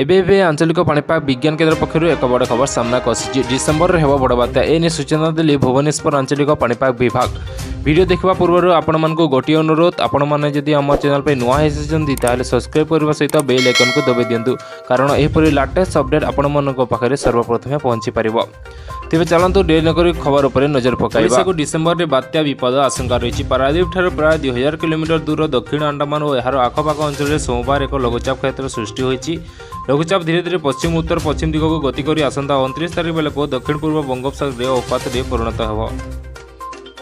ଏବେ ଏବେ ଆଞ୍ଚଳିକ ପାଣିପାଗ ବିଜ୍ଞାନ କେନ୍ଦ୍ର ପକ୍ଷରୁ ଏକ ବଡ଼ ଖବର ସାମ୍ନାକୁ ଆସିଛି। ଡିସେମ୍ବରରେ ହେବ ବଡ଼ ବାତ୍ୟା, ଏ ନେଇ ସୂଚନା ଦେଲେ ଭୁବନେଶ୍ୱର ଆଞ୍ଚଳିକ ପାଣିପାଗ ବିଭାଗ। ଭିଡ଼ିଓ ଦେଖିବା ପୂର୍ବରୁ ଆପଣମାନଙ୍କୁ ଗୋଟିଏ ଅନୁରୋଧ, ଆପଣମାନେ ଯଦି ଆମ ଚ୍ୟାନେଲ ପାଇଁ ନୂଆ ଆସିଛନ୍ତି, ତାହେଲେ ସବସ୍କ୍ରାଇବ୍ କରିବା ସହିତ ବେଲ୍ ଆଇକନ୍କୁ ଦବାଇ ଦିଅନ୍ତୁ, କାରଣ ଏହିପରି ଲାଟେଷ୍ଟ ଅପଡେଟ୍ ଆପଣମାନଙ୍କ ପାଖରେ ସର୍ବପ୍ରଥମେ ପହଞ୍ଚି ପାରିବ। ତେବେ ଚାଲନ୍ତୁ, ଡେରି ନକରି ଖବର ଉପରେ ନଜର ପକାଇବା। ଓଡ଼ିଶାକୁ ଡିସେମ୍ବରରେ ବାତ୍ୟା ବିପଦ ଆଶଙ୍କା ରହିଛି। ପାରାଦ୍ୱୀପଠାରୁ ପ୍ରାୟ 2000 କିଲୋମିଟର ଦୂର ଦକ୍ଷିଣ ଆଣ୍ଡାମାନ ଓ ଏହାର ଆଖପାଖ ଅଞ୍ଚଳରେ ସୋମବାର ଏକ ଲଘୁଚାପ କ୍ଷେତ୍ର ସୃଷ୍ଟି ହୋଇଛି। ଲଘୁଚାପ ଧୀରେ ଧୀରେ ପଶ୍ଚିମ ଉତ୍ତର ପଶ୍ଚିମ ଦିଗକୁ ଗତି କରି ଆସନ୍ତା 29 ତାରିଖ ବେଳକୁ ଦକ୍ଷିଣ ପୂର୍ବ ବଙ୍ଗୋପସାଗରରେ ଅବପାତରେ ପରିଣତ ହେବ।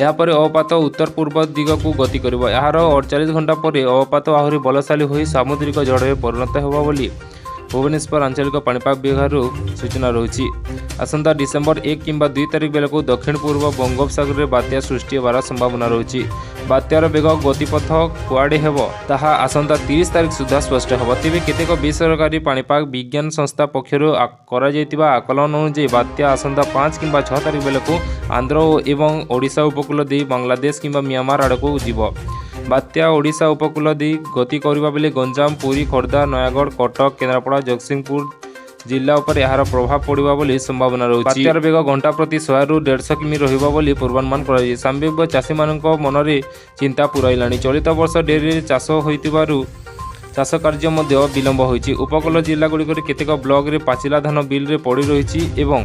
ଏହାପରେ ଅବପାତ ଉତ୍ତର ପୂର୍ବ ଦିଗକୁ ଗତି କରିବ। ଏହାର 48 ଘଣ୍ଟା ପରେ ଅବପାତ ଆହୁରି ବଳଶାଳୀ ହୋଇ ସାମୁଦ୍ରିକ ଝଡ଼ରେ ପରିଣତ ହେବ ବୋଲି ଭୁବନେଶ୍ୱର ଆଞ୍ଚଳିକ ପାଣିପାଗ ବିଭାଗରୁ ସୂଚନା ରହିଛି। ଆସନ୍ତା ଡିସେମ୍ବର 1 କିମ୍ବା 2 ତାରିଖ ବେଳକୁ ଦକ୍ଷିଣ ପୂର୍ବ ବଙ୍ଗୋପସାଗରରେ ବାତ୍ୟା ସୃଷ୍ଟି ହେବାର ସମ୍ଭାବନା ରହିଛି। ବାତ୍ୟାର ବେଗ, ଗତିପଥ କୁଆଡ଼େ ହେବ, ତାହା ଆସନ୍ତା 30 ତାରିଖ ସୁଦ୍ଧା ସ୍ପଷ୍ଟ ହେବ। ତେବେ କେତେକ ବେସରକାରୀ ପାଣିପାଗ ବିଜ୍ଞାନ ସଂସ୍ଥା ପକ୍ଷରୁ କରାଯାଇଥିବା ଆକଳନ ଅନୁଯାୟୀ ବାତ୍ୟା ଆସନ୍ତା 5 କିମ୍ବା 6 ତାରିଖ ବେଳକୁ ଆନ୍ଧ୍ର ଏବଂ ଓଡ଼ିଶା ଉପକୂଳ ଦେଇ ବାଂଲାଦେଶ କିମ୍ବା ମିଆଁମାର ଆଡ଼କୁ ଯିବ। ବାତ୍ୟା ଓଡ଼ିଶା ଉପକୂଳ ଦେଇ ଗତି କରିବା ବେଳେ ଗଞ୍ଜାମ, ପୁରୀ, ଖୋର୍ଦ୍ଧା, ନୟାଗଡ଼, କଟକ, କେନ୍ଦ୍ରାପଡ଼ା, ଜଗତସିଂହପୁର ଜିଲ୍ଲା ଉପରେ ଏହାର ପ୍ରଭାବ ପଡ଼ିବ ବୋଲି ସମ୍ଭାବନା ରହିଛି। ବାତ୍ୟାର ବେଗ ଘଣ୍ଟା ପ୍ରତି 100ରୁ 150 କିମି ରହିବ ବୋଲି ପୂର୍ବାନୁମାନ କରାଯାଇଛି। ସମ୍ଭାବ୍ୟ ଚାଷୀମାନଙ୍କ ମନରେ ଚିନ୍ତା ପୁରାଇଲାଣି। ଚଳିତ ବର୍ଷ ଡେରିରେ ଚାଷ ହୋଇଥିବାରୁ ଚାଷ କାର୍ଯ୍ୟ ମଧ୍ୟ ବିଳମ୍ବ ହୋଇଛି। ଉପକୂଳ ଜିଲ୍ଲାଗୁଡ଼ିକରେ କେତେକ ବ୍ଲକରେ ପାଚିଲା ଧାନ ବିଲରେ ପଡ଼ି ରହିଛି ଏବଂ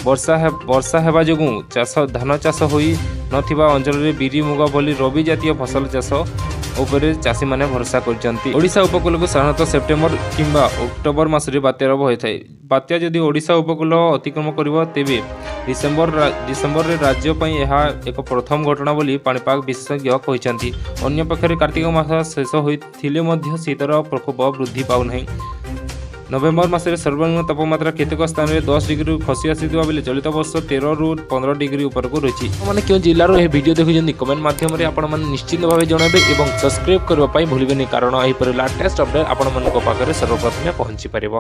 ବର୍ଷା ହେବା ଯୋଗୁଁ ଧାନ ଚାଷ ହୋଇ ନଥିବା ଅଞ୍ଚଳରେ ବିରି, ମୁଗ ଭଳି ରବି ଜାତୀୟ ଫସଲ ଚାଷ ଉପରେ ଚାଷୀମାନେ ଭରସା କରିଛନ୍ତି। ଓଡ଼ିଶା ଉପକୂଳକୁ ସାଧାରଣତଃ ସେପ୍ଟେମ୍ବର କିମ୍ବା ଅକ୍ଟୋବର ମାସରେ ବାତ୍ୟାର ହୋଇଥାଏ। ବାତ୍ୟା ଯଦି ଓଡ଼ିଶା ଉପକୂଳ ଅତିକ୍ରମ କରିବ, ତେବେ ଡିସେମ୍ବରରେ ରାଜ୍ୟ ପାଇଁ ଏହା ଏକ ପ୍ରଥମ ଘଟଣା ବୋଲି ପାଣିପାଗ ବିଶେଷଜ୍ଞ କହିଛନ୍ତି। ଅନ୍ୟପକ୍ଷରେ କାର୍ତ୍ତିକ ମାସ ଶେଷ ହୋଇଥିଲେ ମଧ୍ୟ ଶୀତର ପ୍ରକୋପ ବୃଦ୍ଧି ପାଉନାହିଁ। ନଭେମ୍ବର ମାସରେ ସର୍ବନିମ୍ନ ତାପମାତ୍ରା କେତେକ ସ୍ଥାନରେ 10 ଡିଗ୍ରୀରୁ ଖସି ଆସିଥିବା ବେଳେ ଚଳିତ ବର୍ଷ 13ରୁ 15 ଡିଗ୍ରୀ ଉପରକୁ ରହିଛି। ଆପଣମାନେ କେଉଁ ଜିଲ୍ଲାରୁ ଏହି ଭିଡ଼ିଓ ଦେଖୁଛନ୍ତି, କମେଣ୍ଟ ମାଧ୍ୟମରେ ଆପଣମାନେ ନିଶ୍ଚିତ ଭାବେ ଜଣାଇବେ ଏବଂ ସବସ୍କ୍ରାଇବ୍ କରିବା ପାଇଁ ଭୁଲିବେନି, କାରଣ ଏହିପରି ଲାଟେଷ୍ଟ ଅପଡେଟ୍ ଆପଣମାନଙ୍କ ପାଖରେ ସର୍ବପ୍ରଥମେ ପହଞ୍ଚି ପାରିବ।